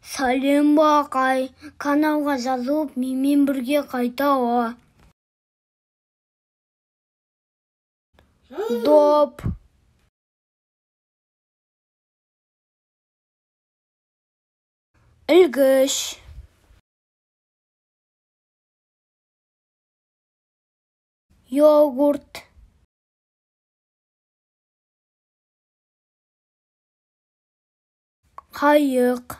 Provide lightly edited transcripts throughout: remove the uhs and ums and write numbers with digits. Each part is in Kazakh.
Сәлем, Бақай! Каналға жазылып, менімен бірге қайтала. Доп. Ілгіш. Йогурт. Қайық.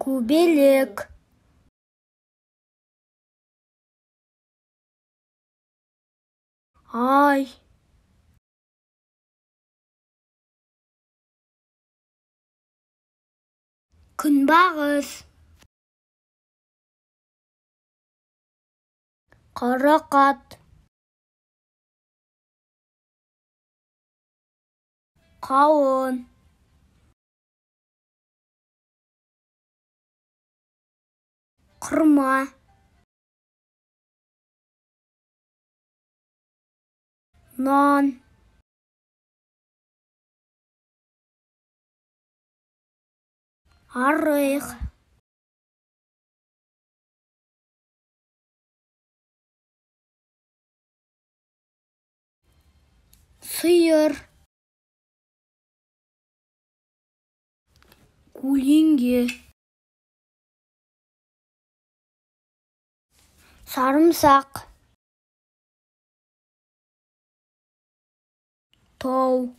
Көбелек. Ай. Күнбағыс. Қарақат. Қауын. Құрма. Нан. Арық. Сиыр. Көлеңке. Сарымсақ. Тау.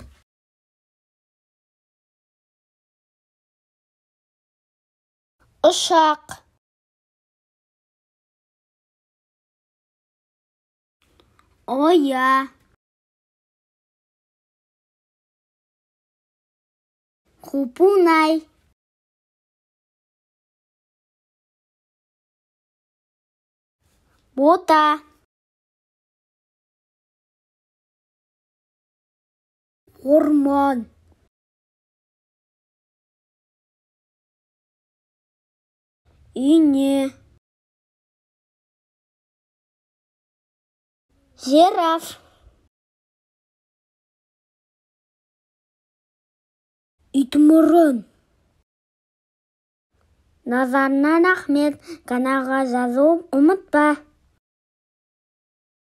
Ұшақ. Оя. Құлпынай. Бота. Орман. Ине. Жираф. Итмұрын. Назарыңа рахмет! Каналға жазылып ұмытпа.